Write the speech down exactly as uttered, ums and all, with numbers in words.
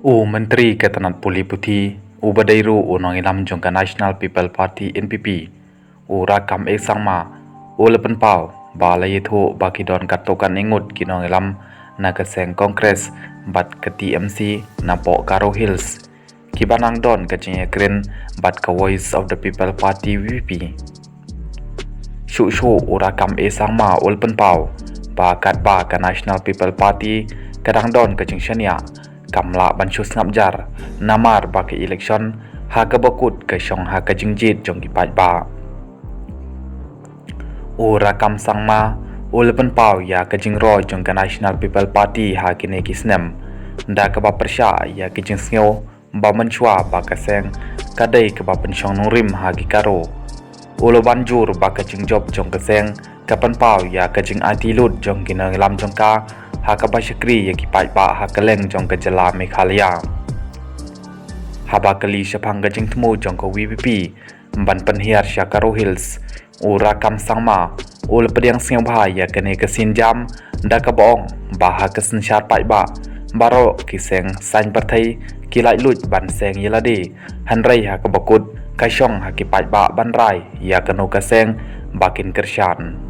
U Myntri ka tnat pule puthi, u ba dei ruh u nongïalam jong ka National People Party N P P, u Rakkam A Sangma, u la pynpaw ba la ïathuh ba ki don katto katne ngut ki nongïalam na ka seng Congress bad ka T M C napoh Garo Hills, ki ba nang don ka jingïakren bad ka Voice of the People Party, V P P. Shuh shuh u Rakkam A Sangma u la pynpaw ba katba ka National People Party ka dang don ka jingshaniah, kam lah ban shu sngap jar, namar ba ka election ha kaba kut ka shong ha ka jingjied jong ki paidbah. U Rakkam Sangma u la pynpaw ïa ka jingroi jong ka National People Party ha kine ki snem, da kaba pyrshah ïa ka jingsngew ba mynshuwa ba ka seng ka dei kaba pynshong nongrim ha ki Garo. U la ban jur ba ka jingjop jong ka seng ka pynpaw ïa ka jingaiti lut jong ki nongïalam jong ka ha kaba shakri ïa ki paidbah ha kylleng jong ka jylla Meghalaya. Haba kylli shaphang ka jingthmu jong ka V P P ban pynhiar sha Garo Hills, u Rakkam Sangma u la pdiang sngewbha ïa kane ka sienjam, da kaba ong ba ha ka synshar paidbah baroh ki seng saiñ pyrthei ki laitluid ban seng ïa lade, hynrei ha kaba kut ka shong ha ki paidbah ban rai ïa kano ka seng ba kin kyrshan.